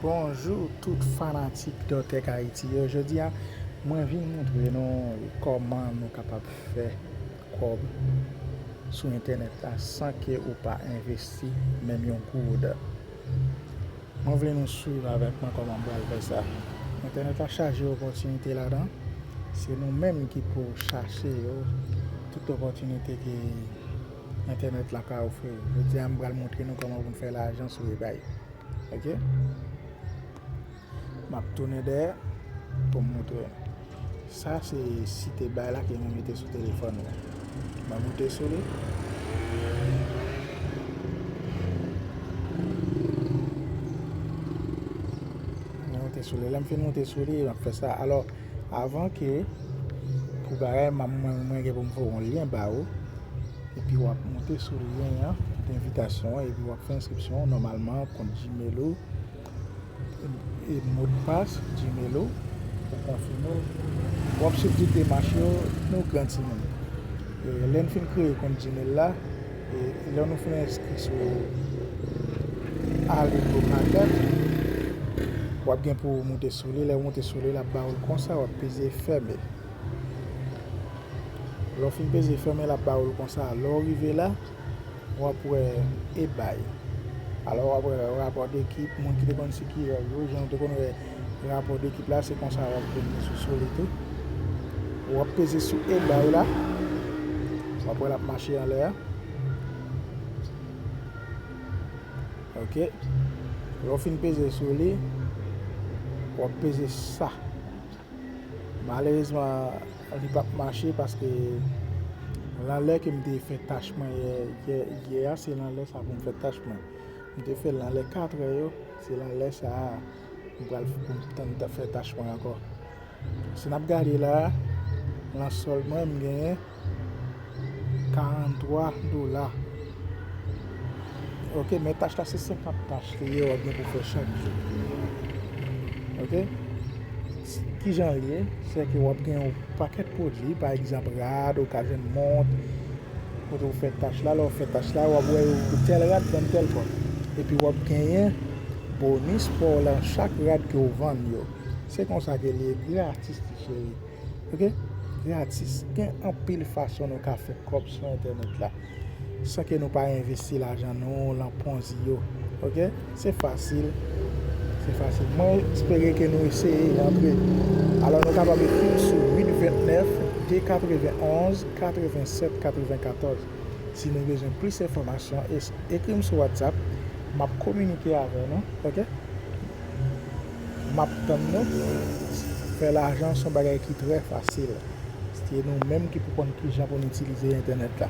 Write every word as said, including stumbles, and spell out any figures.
Bonjou tout fanatik Dotech Haïti yo. Jodi a, mwen vin montre nou kòman nou kapab fè kòb sou entènèt la san ke ou pa envesti menm yon goud. Mwen vle nou swiv avèk mwen kòman m pral fè sa. Entènèt la chaje opòtinite ladan. Se nou menm ki pou chache yo, tout opòtinite ke entènèt la ka ofri. Jodi a, m pral montre nou kòman pou n fè lajan sou eBay. Ok? M ap tounen dèyè pou m montre nou. Sa se sit eBay la ke mwen mete sou telefòn mwen. Mwen moute sou li. Mwen moute sou li. Lè m fin moute sou li, m ap fè sa. Alò, avan ke pou bagay, m ap, mwen, mwen gen pou m voye yon lyen ba ou. Epi w ap moute sou lyen an, envitasyon an, epi w ap fè enskripsyon an nòmalman, kont Gmail ou, e modpas Gmail ou, pou konfime w. W ap swiv tout demach yo, nou gran timoun. E lè n fin kreye kont Gmail la, e lè nou fin enskri sou AliExpro Market, w ap gen pou w moute sou li. Lè w moute sou li, l ap ba w l konsa, w ap peze fèmen. Lè w fin peze fèmen, l ap ba w l konsa. Lè w rive la, w ap wè eBay. Alò, w ap wè rapò dekip, moun ki te konn sikirèl yo, jan w te konn wè rapò dekip la, se konsa w ap jwenn li sou sou li tou. W ap peze sou eBay la, w ap wè l ap mache anlè a. Ok. Lè w fin peze sou li, w ap peze sa. Malerezman, li p ap mache paske lanlè ke m te fè tach mwen yè, yè, yè a, se lanlè sa pou m fè tach mwen. M te fè l lanlè katrè yo, se lanlè sa a m pral, pou m tann fè tach mwen ankò. Si n ap gade la, nan sòl mwen, m genyen karant twa dola. Ok, men tach la se senkant tach li ye, w ap gen pou fè chak jou. Ok? Kijan l ye? Se ke w ap gen yon pakèt pwodui, pa egzanp, rad, ou ka jwenn mont, kote w fè tach la, lè w fè tach la, w ap wè yo pou tèl rad vann tèl kòb. Epi w ap genyen bonis pa w lan chak rad ke w vann yo. Se konsa ke li ye, gratis, ti cheri. Ok? Gratis. Gen anpil fason nou ka fè kòb sou entènèt la san ke nou pa envesti lajan nou lan ponzi yo. Ok? Se fasil. Se fasil. Mwen espere ke nou eseye antre. Alò, nou kapab ekri m sou uit vennèf, de katrevenonz, katrevensèt, katrevenkatòz. Si nou bezwen plis enfòmasyon, es-, ekri m sou WhatsApp. M ap kominike avè nou. Ok? M ap tann nou. Fè lajan se yon bagay ki trè fasil. Se nou menm ki pou konn kijan pou n itilize entènèt la.